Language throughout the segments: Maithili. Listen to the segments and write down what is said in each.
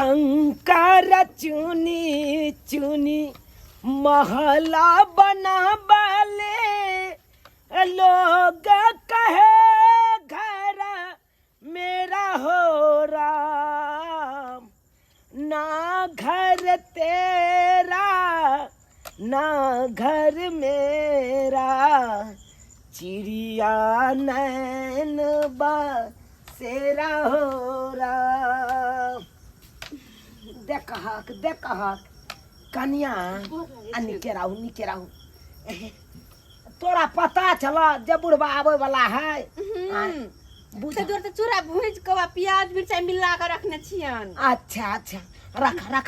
कंकर चुनी चुनी महला बनाबले लोग कहे घर मेरा हो राम ना घर तेरा ना घर मेरा चिड़िया नैन बसेरा हो राम। देखहक देखहक कनिया आ निके रहू निके रहू। तोरा पता छल जे बुढ़बा आबै वाला है? बुझ तऽ तोर तऽ चूड़ा भूजि कऽ आ प्याज मिरचाइ मिला कऽ रखने छियन। अच्छा अच्छा, रख रख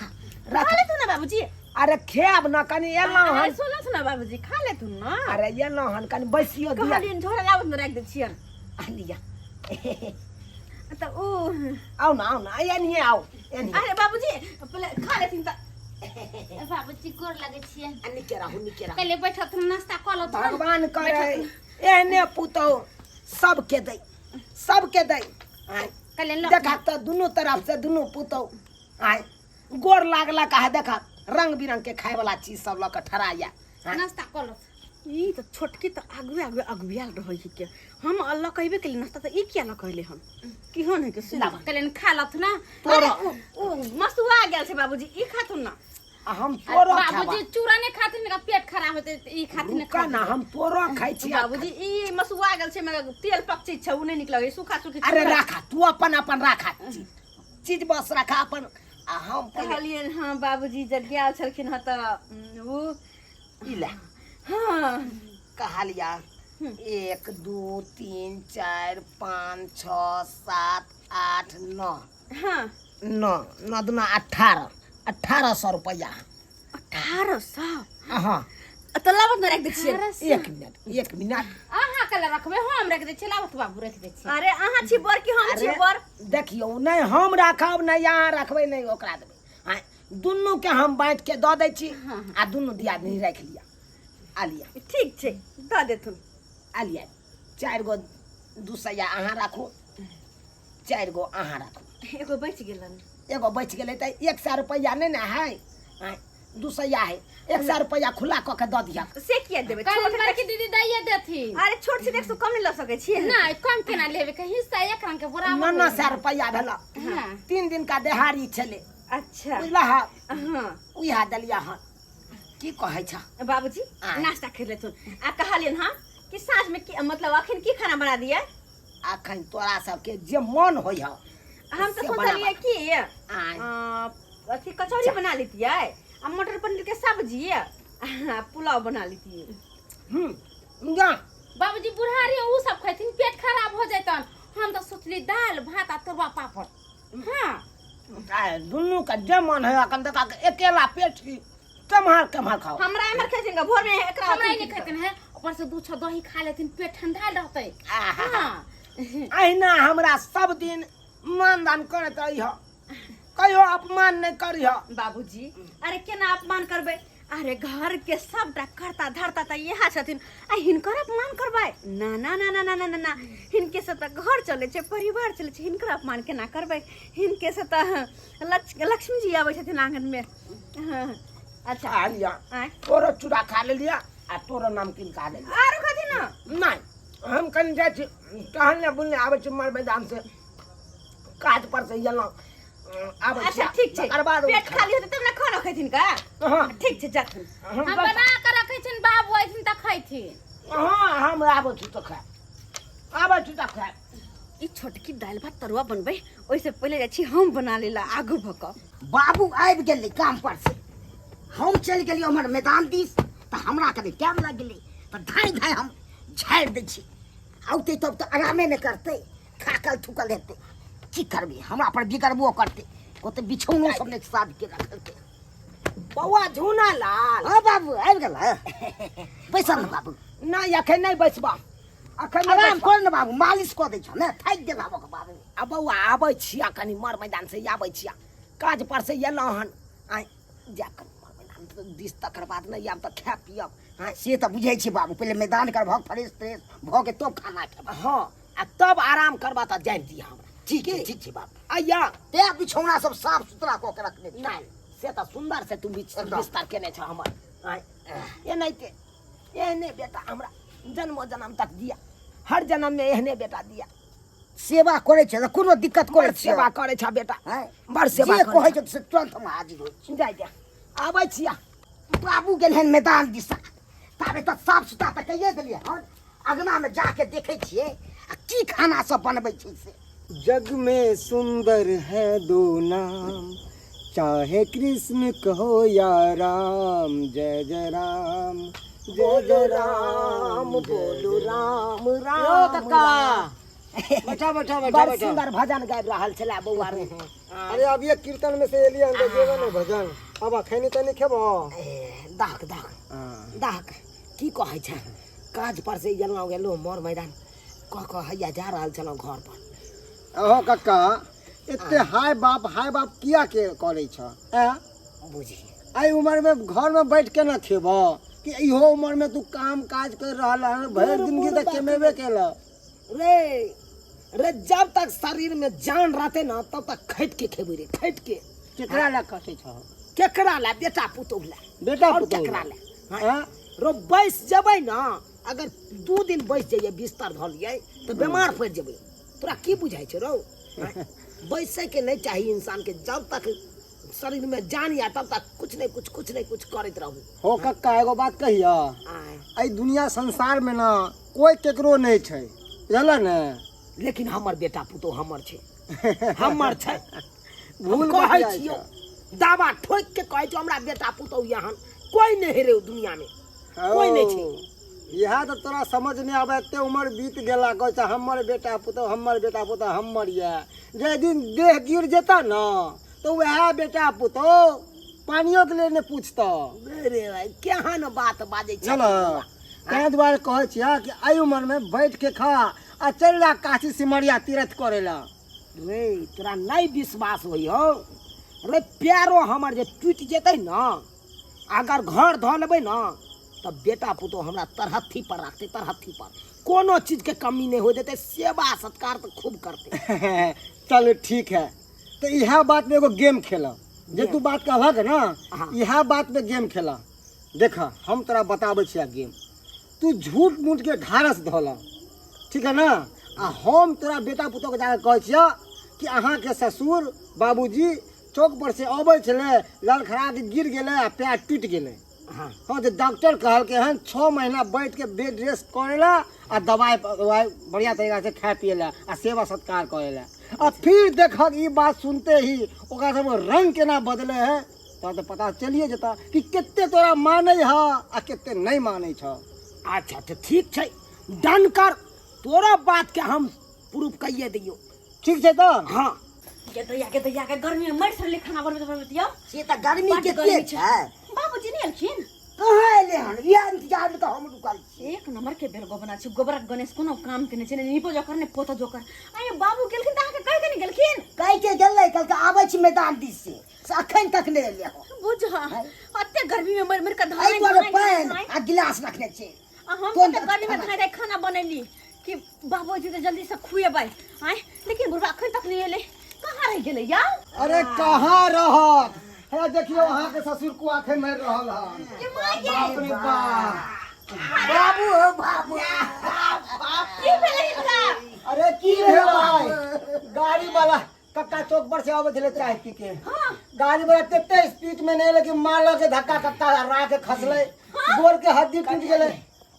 रख। खा लेथुन ना बाबूजी। अरे खेब न, कनी एलहुँ अरे हन। सुनथुन ना बाबूजी, खा लेथुन ना। अरे एलहुँ हन, कनी बैसियो दिअ। कहलियन झोरा लाबत ने राखि दै छियन। आ लिअ। तऽ उ आउ न आउ न, एनिहे आउ एनिहे। अरे बाबूजी पहिले खा लेथिन तऽ। बाबूजी गोर लगै छियै। आ निके रहू निके रहू। पहिले बैठथुन नाश्ता कऽ लथुन। भगवान करे एहने पुतहु सबके दै सबके दै। आँय कहलियनि लऽ देखा तऽ दुनू तरफ से दुनू पुतहु आँय गोर लागलक है। देखा रंग बिरंग के खाय वाला चीज सब लऽ कऽ ठड़ा या। आँय नाश्ता कऽ लथुन। ई तऽ छोटकी तऽ आगुए आगुए अगुआयल रहै हिके। हम अल्लाह कहबे केली नाश्ता तऽ ई किया लऽ कहले हम केहन है के सुन। कहलियनि खा लथुन ना। तोरा अरे उ मसुआ गेल छै बाबूजी, ई खाथुन ना। आ हम तोरो खाबा। बाबूजी चूड़ा नहि खाथिन ने पेट खराब होतै, ई खाथिन ने। रुका ना, हम तोरो खाइ छी। बाबूजी ई मसुआ गेल छै, मगर तेल पकचै छै, उ नहि नीक लगै सूखा सूखी। अरे राखा तू अपन अपन राखा चीज चीज बस राखा अपन आ हम पहिले कहलियनि हँ बाबूजी जब गेल छलखिन हँ तऽ उ ई ले। हाँ कहलिया 1 2 3 4 5 6 7 8 9। हाँ 9 9 दूना 18, 1800 रुपया। 1800? हाँ। तऽ लाबत ने राखि दै छियै। एक मिनट एक मिनट। अहाँ कला रखबै, हम रख दै छियै। लाबत बाबू रख दै छियै। अरे अहाँ छी बर कि हम छी अरे बर? देखियौ नहि हम राखब नहि अहाँ रखबै नहि ओकरा देबै। आँय दुनू के हम बाँटि के दऽ दै छी आ दुनू दियादनी राखि लिअ। आ लिअ। ठीक छै दऽ देथुन। आ लिअ 4 गो 200 अहाँ राखू, 4 गो अहाँ राखू। एगो बचि गेलन। एगो बचि गेलै तऽ 100 रुपैआ नहि ने है? आँय 200 है, 100 रुपैआ खुला कऽ के दऽ दिहक। से किया देबै? कहलियनि छोट बड़की दीदी दैये देथिन। अरे छोट छै 100 कम नहि लऽ सकै छियै। नहि कम केना लेबै के हिस्सा एक रंग के बराबर। 900 रुपैआ भेल। हाँ। 3 दिन का देहाड़ी छलै। अच्छा बुझलह? हाँ उएह देलियै हन। की कहै छ बाबूजी? आँय। नाश्ता खा लेथुन आ कहलियनि हँ कि साँझ में की मतलब अखन की खाना बना दियै? अखन तोरा सबके जे मन होइ ह। हम तऽ से सोचलियै बनाबऽ। कि आँय अथी कचौड़ी बना लेतियै आ मटर पनीर के सब्जी आ पुलाव बना लेतियै। जा। बाबूजी बुढ़ारी उ सब खैथिन पेट खराब हो जैतन। हम तऽ सोचली दालि भात आ तरुआ पापड़। हाँ आय दुनू के जे मन है अखन देखा के अकेला पेट की केम्हर केम्हर खाओ। हमरा एम्हर खेथिन भोर में एकरा हमरा नहि खेथिन है, ऊपर से 2 छह दही खा लेथिन पेट ठंडा रहतै। आहा। हाँ अहिना हमरा सब दिन मान दान करैत रहिह, कहियो अपमान नहि करिह। बाबूजी अरे केना अपमान करबै? अरे घर के सबटा करता धरता तऽ इएह छथिन आ हिनकर अपमान करबै? ना ना ना ना ना ना ना ना, हिनके से तऽ घर चलै छै परिवार चलै छै, हिनकर अपमान केना करबै? हिनके से तऽ लक्ष्मी जी आबै छथिन आंगन में। हाँ, अच्छा खा लिया। आँय। तोरो चूड़ा खा लेलिया आ तोरो नमकीन खा लेलिया। आरो खाथिन ना? नहि हम कनि जाइ छी टहलने बुलने, आबै छी मर मैदान से काज पर से एलहुँ आबै छी। अच्छा ठीक छै तकर बाद पेट खाली होतै तब ने खाना खैथिन का? हाँ। ठीक छै जाथुन। हम हम बना कऽ रखै छियनि बाबू अयथिन तऽ खैथिन। हाँ हम आबै छी तऽ खायब, आबै छी तऽ खायब। ई छोटकी दालि भात तरुआ बनबै ओहिसँ पहिले जाइ छी हम बना लेला आगू भऽ कऽ। बाबू आबि गेलै काम पर से, हम चलि गेलियै उम्हर मैदान दिस तऽ हमरा कनि टाइम लागि गेलै तऽ धाँइ धाँइ हम झाड़ि दै छी। औतै तब तऽ आरामे नहि करतै, थाकल थुकल हेतै। की करबै हमरा पर बिगड़बो करतै, ओते बिछौनो सब नहि साफ के रखलकै। बौआ झूना लाल। हाँ बाबू आबि गेल है, बैसल ने बाबू। नहि अखन नहि बैसबा, अखन नहि आराम बैसबा। कर ने बाबू, मालिश कऽ दै छौ ने, थाकि गेल हबक बाबू। आ बौआ आबै छिया कनि मर मैदान से आबै छिया काज पर से एलहुँ हन। आँय जा कनि मर मैदान दिस तकर बाद नहि आयब तऽ खायब पियब। हाँ से तऽ बुझै छी बाबू, पहिले मैदान कर भऽ फ्रेश त्रेश भऽ के तब खाना खेब। हाँ आ तब आराम करबा तऽ जानि दिअ हमरा। ठीक छै, ठीक छै बाप। आइया ते बिछौना सब साफ सुथरा कऽ के रखने छी। नहि, से तऽ सुन्दर से तू एकदम। बिस्तर केने छ हमर। आँय, एनाहिते एहने बेटा हमरा जन्मो जन्म तक दिया, हर जन्म में एहने बेटा दिया। सेवा करै छै तऽ कोनो दिक्कत करै बड़ छै? सेवा करै छ बेटा। आँय? बड़ सेवा जे करै कहै छै। छै से तुरंत हम हाजिर होइ छी। जाय जा, आबै छिया। बाबू गेल हन मैदान दिशा, ताबे तऽ साफ सुथरा तऽ कैये देलियै हन। अगना में जाके देखै छियै आ की खाना सब बनबै छै से। जग में सुंदर है दो नाम, चाहे कृष्ण कहो या राम, जय जय राम जय जय राम, बोलो राम यो राम। कक्का, बैठा बैठा बैठा। बड़ बैठा। सुंदर भजन गाबि रहल छलै बौआ रे। अरे अब ये कीर्तन में से एलियै हन तऽ जेबे ने भजन। अब खैनी तैनी खेबो? ए, दाहक दाहक दाहक। की कहै छै, काज पर से गेलहुँ गेलहुँ मोर मैदान कह कह हैया जा रहल छलहुँ घर पर। अहो कक्का, एते हाय बाप हाय बाप किया के करै छ? ऐं? बुझी। एहि उम्र में घर में बैठ के ना खेब कि इहो उम्र में तू काम काज कर रहल हन, भरि जिंदगी तऽ कमेबे केल। रे रे, जब तक शरीर में जान रहते ना तब तक खटि के खेबै रे, खटि के। केकरा लए खटै छ? केकरा ला? बेटा पुतोहु ला। बेटा और पुतोहु केकरा ला? ला? हाँ? रो बैस जेबै ना, अगर 2 दिन बैस जइयै, बिस्तर धऽ लियै तऽ बीमार पड़ि जेबै। तोरा की बुझाइ छै रौ? बैसै के नहि चाही इंसान के, जब तक शरीर में जान या तब तक कुछ नहीं कुछ, कुछ नहीं कुछ करैत रहू। हो कक्का, एगो बात कहिया? आँय। एहि दुनिया संसार में ना कोई केकरो नहीं छै, बुझल ने? लेकिन हमर बेटा पुतोह हमर छै, हमर छै। भूल कहै बतियाइ छियौ, छै। दावा ठोकि के कहै छियौ, हमरा बेटा पुतोह यहाँ कोई नहीं रे, दुनिया में कोई नहीं छै। ओ, इएह तऽ तोरा समझ नहि आबै, एते उमर बीत गेला, कहै छै हमर बेटा पुतोह, हमर बेटा पुतोह हमर यऽ। जाहि दिन देह गिर जेतऽ ने तऽ वएह बेटा पुतोह पानियो के लेल नहि पूछतऽ। रे भाई, केहन बात बाजै छै। चल, ताहि दुआरे कहै छियै कि एहि उमर में बैठ के खा आ चलि जा काशी सिमरिया तीर्थ करै लए। रे तोरा नहीं विश्वास होइ हौ रे, प्यारो हमर जे टूटि जेतै ने, अगर घर धऽ लेबै ने तऽ बेटा पुतोह हमरा तरहत्थी पर राखतै, तरहत्थी पर। कोनो चीज के कमी नहीं हो देतै, सेवा सत्कार तऽ खूब करतै। चल ठीक है, तऽ इएह बात में एगो गेम खेलब जे तू बात कहलक ने। हाँ। इएह बात में गेम खेलब। देख, हम तोरा बताबै छियै गेम। तू झूठ मूठ के ढारस धोल, ठीक है ना? आ हम तोरा बेटा पुतोह के जाके कहै छियै कि अहाँके ससुर बाबूजी चौक पर से अबै छलै, लड़खड़ा के गिर गेलै आ पैर टूटि गेलै। हाँ। हाँ, तऽ डॉक्टर कहलकै हन 6 महीना बैठ के बेड रेस्ट करै ला आ दवाइ दवाइ बढ़िया तरीका से खाए पिए ला आ सेवा सत्कार करै ला। आ फिर देखक ई बात सुनते ही ओकरा सब रंग केना बदले है, तोरा तऽ पता चलिए जेता कि कते तोरा मानै ह आ कते नहीं मानै छ। अच्छा तऽ ठीक छै, डन कर, तोरा बात के हम प्रूफ कहिए दियौ। ठीक छै तऽ। हाँ। के दैया के दैया के गर्मी में मरि सड़ले खाना बनबैत बनबैत यौ। से तऽ गर्मी बड्ड के गर्मी छै। छै। बाबूजी नहि एलखिन? कहाँ एलै हन, इएह इंतजार में तऽ हम रुकल छी। एक नंबर के बेल गोबना छै, गोबरक गणेश, कोनो काम के नहि छै, ने नीपो जोकर ने पोतो जोकर। आय बाबू गेलखिन तऽ अहाँके कहि के नहि गेलखिन? कहि के गेलै, कहलकै आबै छी मैदान दिस से, से अखन तक नहि एलै हन। बुझ, अते गर्मी में मरि मरि के धान एहि दुआरे पानि आ गिलास रखने छै। आ हम कोन कते गर्मी में धान धान खाना बनैली कि बाबूजी तऽ जल्दी से खुएबै। आय लेकिन बुढ़वा अखन तक नहि एलै, कहाँ रहि गेलै यार? अरे कहाँ रहत हे, देखियौ अहाँके ससुर कुआ खे मरि रहल हन। ये माय के। बाप रे बाप। बाबू हो बाबू। की भेलै हिनका? अरे की भेलै, गाड़ी वाला कक्का चौक पर से आबै छलै चाय पी के। हाँ। गाड़ी वाला तते स्पीड में नहीं लेकिन मारलक के धक्का, कक्का रा के खसलै, गोड़ के हड्डी टूट गेलै।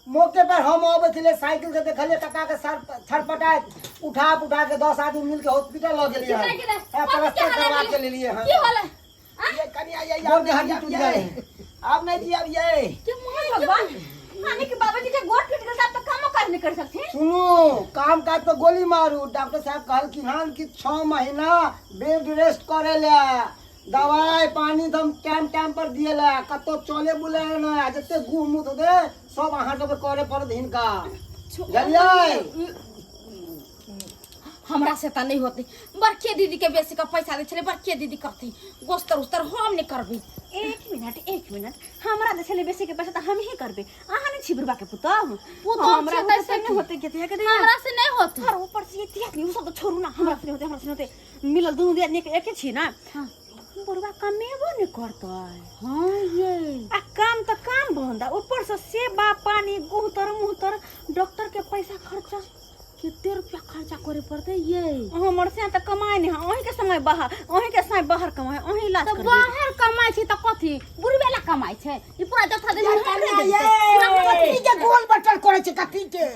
मौके पर हम आबै छलियै साइकिल से, देखलियै कक्का के सर छटपटाइत, उठा उठा के 10 आदमी मिल के हॉस्पिटल लऽ गेलियै हन। की आ, प्लास्टर हाल करवा भेलै? के लेलियै हन। की होलै? ये कनिया ये गोड़ के हड्डी टूट गेलै। अब नहीं जी, अब ये के मोहन भगवान, माने कि बाबूजी के गोड़ टूट गेल त आब तऽ कामो काज नहि कर सकथिन। सुनू, काम काज पर गोली मारू। डॉक्टर साहब कहलखिन हन कि 6 महीना बेड रेस्ट करे ले, दवाई पानी सब टाइम टाइम पर दिए ले, कतौ चले बुले न, आ जते गुह मुत दे सब अहाँ सबके करे पड़त हिनका, बुझलियै? हमरा से तऽ नहि होतै। बड़के दीदी के बेसी के पैसा दै छलै, बड़के दीदी करतै गोस्तर उस्तर, हम नहि करबै। एक मिनट, एक मिनट, हमरा जे छलै बेसी के पैसा तऽ हम ही करबै। अहाँ नहि छी बुढ़बा के पुतोह? पुतोह हमरा छियै होतै से से नहि होतै के के हमरा से नहि होतै। और ऊपर से ये दियादनी, उ सब तऽ छोड़ू ना, हमरा से नहि होतै, हमरा से नहि होतै। मिलल दुनू दियादनी एके छी ना। हाँ। बुढ़बा कमेबो नहि करतै। हाँ ये आ काम तऽ काम बंद, आ ऊपर से सेवा पानी, गुह तर मुँह तर, डॉक्टर के पैसा खर्चा, कते रुपया खर्चा करे पड़तै ये? हमर से तऽ कमाइ नहि है, अहीं के समय बाहर, अहीं के समय बाहर कमाइ, अहीं इलाज तऽ करबै। बाहर कमाइ छै तऽ कथी बुढ़बे ला कमाइ छै? ई पूरा जथा दे हमरे देतै। कथी के गोल बटल करै छै, कथी के?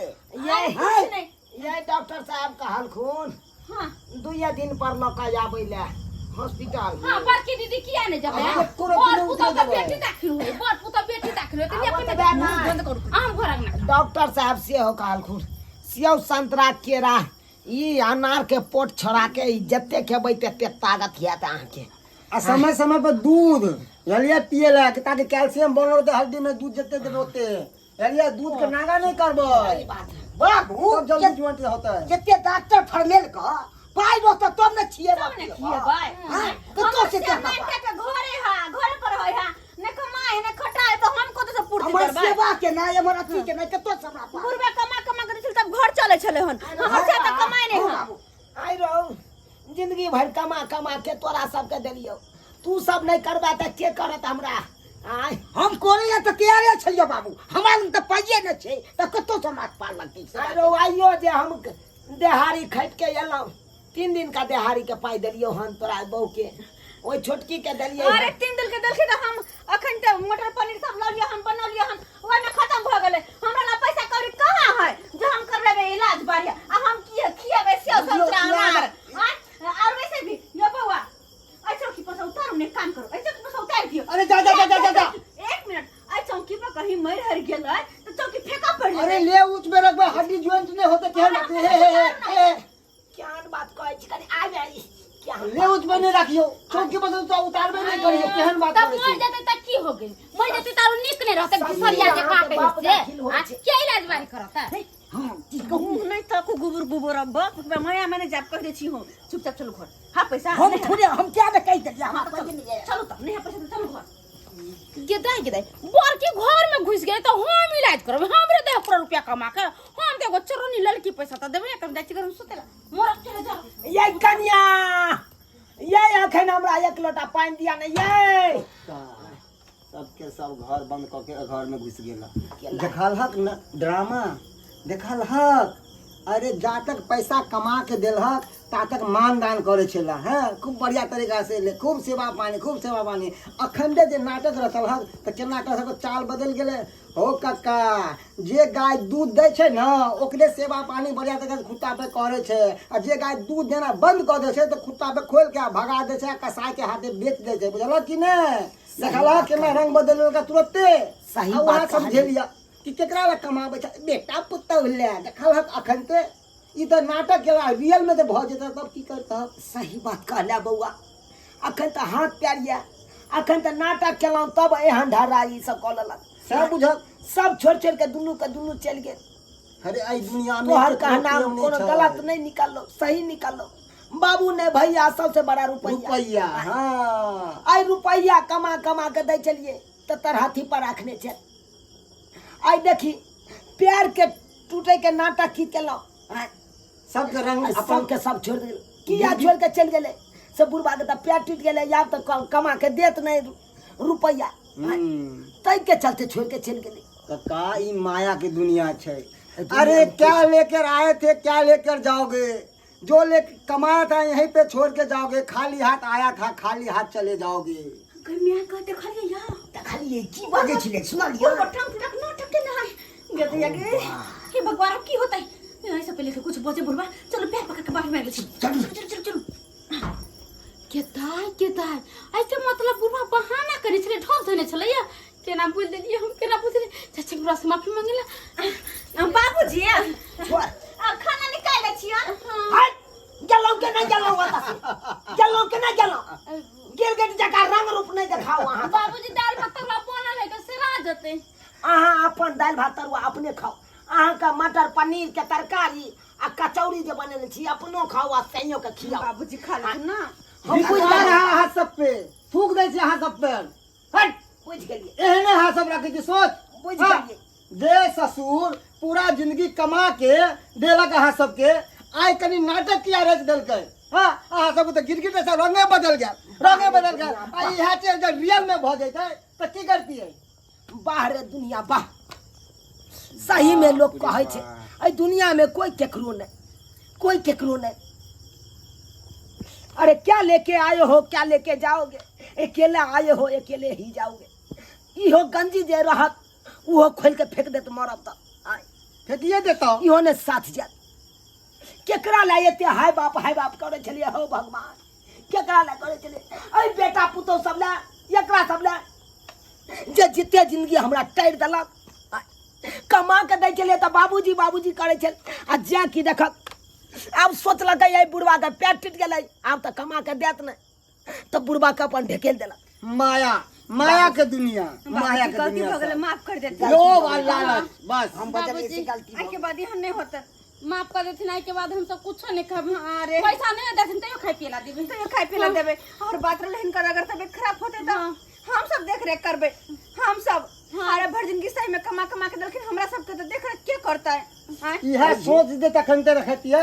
ये कुछ नहि। ये डॉक्टर साहब कहलखुन हाँ दुइये दिन पर लऽ कऽ आबै लए हॉस्पिटल। हाँ, बड़की दीदी किया नहीं जबै? एको रत्ती बड़ नहि पुतोह उतरे के देबै। बेटी दाखिल होय, बड़ पुतोह बेटी दाखिल होय तऽ आब अपने ओतबे नहि। बंद करू, आम घर अंगना। डॉक्टर साहब सेहो कहलखुन सेव संतरा केरा ई अनार के पोट छोड़ा के ई जते खेबै तते ताकत हैत अहाँके। आ समय समय पर दूध बुझलियै पिए ला, ताकि कैल्शियम बनल रहतै हड्डी में। दूध जते देबै ओते बुझलियै, दूध के नागा नहीं करबै बाबू, तब जल्दी ज्वाइंट होतै। जते डॉक्टर फरमेल क पाइ रहतै तब ने खिएबै। तब ने खिएबै। हाँ, कतौ हमर से से करबै? मारि के घरे हा, घरे पर होय हा, ने कमाए ने खटाए, तऽ हम कतौ से पूर्ति हमर करबै? सेवा के नहि, हमर अथी के नहि, कतौ से हमरा पाइ? बुढ़बा कमा कमा के दै छलै तब घर चलै छलै हन, हमर से तऽ कमाए नहि हन। बाबू, आइ रहू, जिंदगी भरि कमा कमा के तोरा सबके देलियौ, तू सब नहि करबा तऽ के करत हमरा? आय हम करे ला तऽ तैयारे छलियै बाबू, हमरा लग तऽ पाइए नहि छै तऽ कतौ से हमरा पार लगतै? आइ रहू, आइयो जे हम देहाड़ी खटि के एलहुँ, 3 दिन का देहाड़ी के पाइ देलियौ हन तोरा बहू के, ओहि छोटकी के देलियै अरे हन। 3 दिन के देलखिन तऽ हम अखन तऽ मटर पनीर सब लऽ लिअ हन, बनौलियै हन, ओहिमे खतम भऽ गेलै। हमरा लग पैसा कौड़ी कहाँ है जे हम करबेबै इलाज बढ़िया आ हम की खिएबै सेव संतरा अनार? आँय? और वैसे भी यो बौआ, एहि चौकी पर से उतारू ने, काम करू, एहि चौकी पर से उतारि दियौ। अरे जा जा जा जा जा जा। एक मिनट, एहि चौकी पर कहीं मरि हरि गेलै तऽ चौकी फेकऽ पड़ि अरे जेतै। ले ऊंच में रखबै, हड्डी ज्वाइंट नहीं होते। केहन बात? हे हे हे हे, केहन बात कहै छी? कनि आबि आई केहन ले ऊंच में नहीं रखियो, चौकी पर से तो उतारबे नहीं करियो। केहन बात तब करै मर छी? जेतै तऽ की हो गेल? मर जेतै तऽ आरो नीक नहि रहतै? घुसरिया जे अहाँके काटै बाप से दाखिल होइ आ छै। के इलाज बारी करतै? हाँ, की कहू? मुँह नहि तकू गुबुर गुबुर, अब बाप रे, माया मैंने जाब कह दै छी हम, चुपचाप चलू घर। हाँ पैसा हम नहीं है। थोड़े हम क्या ने कहि देलियै, हमरा हाँ, तऽ पाइए नहि यऽ। चलू, तब नहीं है पैसा तऽ चलू घर। गेदाय गेदाय, बड़की घर में घुस गेलै तऽ हम इलाज करबै? हमरे देह पर रुपया कमा के हम तऽ एगो चोरनी लड़की पैसा तऽ देबै ने। तऽ हम जाइ छी घर में सुतै ला, मोर चले जाओ। ये कनिया ये, अखन हमरा एक लोटा पानि दिया ने ये। सबके सब घर बंद कऽ के घर में घुस गेला। देखलहक न ड्रामा देखलहक? अरे जा तक पैसा कमा के देलहक ता तक मान दान करे छला हैं, खूब बढ़िया तरीका से ले, खूब सेवा पानी, खूब सेवा पानी। अखन जे नाटक रचलहक तऽ केना कऽ सबके चाल बदलि गेलै। हो कक्का, जे गाय दूध दै छै ने ओकरे सेवा पानी बढ़िया तरीका से खुट्टा पे करे छै, आ जे गाय दूध देना बंद कऽ दै छै तऽ खुट्टा पे खोलि के आ भगा दै छै आ कसाई के हाथे बेच दै छै। बुझलक कि नहि? देखलहक केना रंग बदलि लेलकै तुरते? सही आ बात वएह कहलियै। समझेलियै कि केकरा लए कमाबै छै, बेटा पुतहु लए। देखलहक अखन ते ई तऽ नाटक केला, रियल में जे भऽ जेतै तब की करतह? सही बात कहला बौआ, अखन तऽ हाथ पैर यऽ, अखन तऽ नाटक केलहुँ तब एहन ढर्रा ई सब कऽ लेलक। सएह बुझल। सब छोड़ि छोड़ि के दुनू के दुनू चलि गेल। अरे एहि दुनिया में तोहर केकरो कहना केओ नहि कोनो छै। गलत नहीं निकालो, सही निकालो बाबू। ने भैया सबसे बड़ा रुपैया, रुपैया, हाँ। आई रुपैया कमा कमा के दै छलियै तऽ तरहथी पर राखने छै। आइ देखी प्यार के टूटे के नाटक की केलहुँ? आँय, सबके रंग आइ अपन सबके सब छोड़ि देल। किया छोड़ि के चलि गेलै से? बुढ़बा के तऽ पैर टूटि गेलै, आब तऽ कमा के देत नहि रुपैया, ताहि के चलते छोड़ के चलि गेलै। कक्का, ई माया के दुनिया छै। अरे क्या लेकर आए थे, क्या लेकर जाओगे? जो ले कमाया था यहीं पे छोड़ के जाओगे। खाली हाथ आया था, खाली हाथ चले जाओगे। कन्या कह देखलियै या? देखलियै, की बजै छलै सुनलियै? बुढ़बा टंग टक नाटक केने है गेदैया गे। हे भगवान, अब की होतै? ऐसे पहले के कुछ बजे बुढ़बा, चलो पैर पकड़ के माफी मांगे छी, चलो चलो चलो चलो। केदाय केदाय, ऐसे मतलब बुढ़वा बहाना करे छलै, ढोल धने छलै या केना बोल देलियै हम, केना पूछलियै? चाची हमरा से माफी मांगेला। बाबूजी, छोड़। अब खाना निकाल लै छियै। हट, गेलहुँ के नहि गेलहुँ? ओतऽ से गेलहुँ के नहि गेलहुँ? गिरगिट जकाँ रंग रूप नहि देखाउ अहाँ। बाबूजी, दाल भात तरुआ बनल है तऽ सेरा जेतै। अहाँ अपन दालि भात तरुआ अपने खाउ। अहाँके मटर पनीर के तरकारी आ कचौड़ी जे बनेने छी अपनो खाउ आ सैयो के खियाउ। बाबूजी खा लेथिन ना। हम बुझि धिक्कार गेलियै। है अहाँ सब पे, थूक दै छी अहाँ सब पे। हट। बुझि गेलियै। एहने अहाँ सब रखै छी सोच। बुझि हाँ, गेलियै। जे ससुर पूरा जिंदगी कमा के देलक अहाँ सबके, आइ कनी नाटक किया रच देलकै? हाँ, अहाँ सबके तऽ गिरगिट जैसा रंगे बदल गेल, रंगे बदल गेल। आ इएह चीज जब रियल में भऽ जैतै तऽ की करतियै? वाह रे दुनिया वाह, सही में लोग कहै छै एहि दुनिया में कोई केकरो नहीं, कोई केकरो नहीं। अरे क्या लेके आए हो, क्या लेके जाओगे, अकेले आए हो अकेले ही जाओगे। इहो गंजी जे रहत उहो खोल के फेंक देत मरब तऽ आय। फेंकिए देता। इहो ने साथ जात। केकरा ला एते हाय बाप हाय बाप करै छलियै हो भगवान, केकरा ला करै छलियै? एहि बेटा पुतोह सब ला, एकरा सब ला जे जिते जिंदगी हमरा टारि देलक। कमा के दै छलियै तऽ बाबूजी बाबूजी करै छल, आ जे की देखक आब सोचलकै एहि बुढ़वा के पैर टूटि गेलै, आब तऽ कमा के देत नहि, तऽ बुढ़वा के अपन ढकेल देलक। माया, माया के दुनिया, माया के गलती दुनिया भऽ गेलै, सब। माफ कर देथिन। लोभ आ लालच बस। हम बजलियै से गलती एहिके बाद एहन नहि होतै। माफ कर देथिन, एहिके बाद हम सब कुछो नहीं कहब। अरे। पैसा नहीं देथिन तैयो खाय पिए ला देबै। तैयो खाय पिए ला देबै। और बात रहलै हिनकर अगर तबियत खराब होतै तऽ हम सब देख रेख करबै, हम सब। अरे भर जिंदगी सही में कमा कमा के देलखिन हमरा सबके, तऽ देख रेख के करतै? आँय? इएह सोच जे तखन ते रखतियै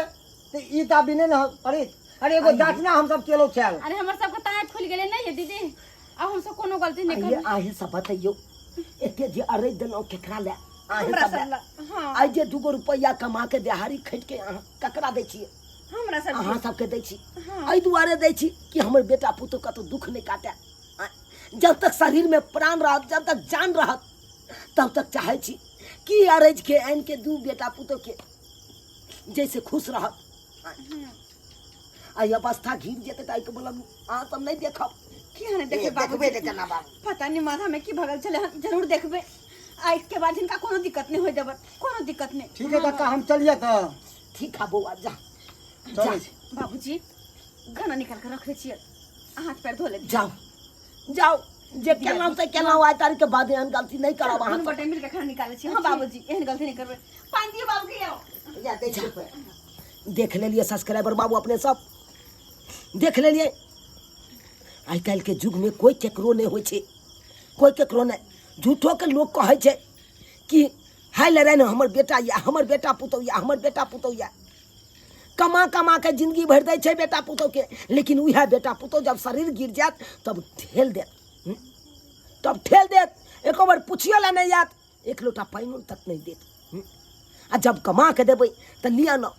तऽ ई तऽ अभी नहि ने हो-, अरे, अरे एगो जाचना हम सब केलहुँ छल। अरे हमर सबके तऽ आँखि खुलि गेलै नहि ये दीदी, आब हम सब कोनो गलती नहि आइए करबै। अहीं सब बतैयौ, एते जे अरैज देलहुँ केकरा लए? अहीं हमरा सब सब लए। लए, हाँ। आइ जे दूगो रुपैआ कमा के देहारी खटि के अहाँ ककरा दै छियै? हमरा सब अहाँ सबके दै छी। एहि दुआरे दै छी कि हमर बेटा पुतोह कतौ दुख नहि काटए। जब तक शरीर में प्राण रहत, जब तक जान रहत, तब तक चाहै छी कि अरैज के आनि के दू बेटा पुतोह के जैसे खुश रहत। एहि अवस्था घिर जेतै तऽ एहिके मतलब अहाँ सब नहि देखब। किया नहि देखबै बाबू? देखबै ने केना बाबू? पता नहीं माथा में की भगल छलै हन, जरूर देखबै। आ इसके बाद हिनका कोनो दिक्कत नहीं होय देबै, कोनो दिक्कत नहीं। ठीक है काका, हम चलिए तऽ। ठीक है बौआ, जा। चलै छी। बाबूजी खाना निकाल के रख दै छियै, हाथ पैर धो ले। जाओ जाओ, जे केलहुँ से केलहुँ, आइ तारीख के बाद एहन गलती नहीं करब अहाँ। दुनू गोटे मिल के खाना निकालै छी। हाँ बाबूजी, एहन गलती नहीं करबै। पानि दियौ बाबू के। आओ या दै छियै। देख लेलियै सब्सक्राइबर बाबू, अपने सब देख लेलियै। आइ काल्हि के युग में कोई केकरो नहीं होइ छै, कोई केकरो नहीं। झूठो के लोग कहै छै कि हाय लड़ाइ ने हमर बेटा या हमर बेटा पुतोह या हमर बेटा पुतोह या, कमा कमा के जिंदगी भरि दै छै बेटा पुतोह के, लेकिन उएह बेटा पुतोह जब शरीर गिर जायत तब ठेल देत, तब ठेल देत, एको बेर पुछियो ला नहीं आयत, एक लोटा पानिओ तक नहीं देत। आ जब कमा के देबै तऽ लिअ न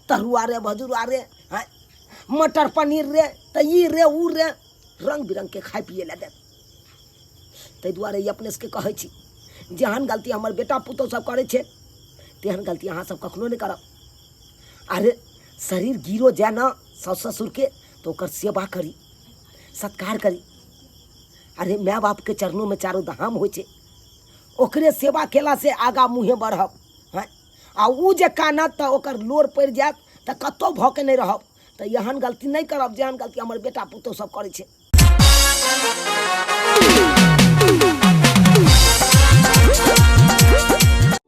तरुआ रे, भजुआ रे, हँ मटर पनीर रे, तऽ ई रे ऊ रे, रंग बिरंग के खाय पिए ला देत। ताहि दुआरे ई अपने सबके कहै छी, जेहन गलती हमर बेटा पुतोह सब करै छै तेहन गलती अहाँ सब कखनो नहि करब। अरे शरीर गिरो जाय न साउस ससुरके तऽ ओकर सेवा करी, सत्कार करी। अरे माय बापके चरणोंमे चारो धाम होइ छै, ओकरे सेवा केलासँ आगाँ मुँहे बढ़ब। हँ आ उ जे कानत तऽ ओकर लोर पड़ि जायत तऽ कतहु भऽ के नहि रहब। तऽ एहन गलती नहि करब जेहन गलती हमर बेटा पुतोह सब करै छै।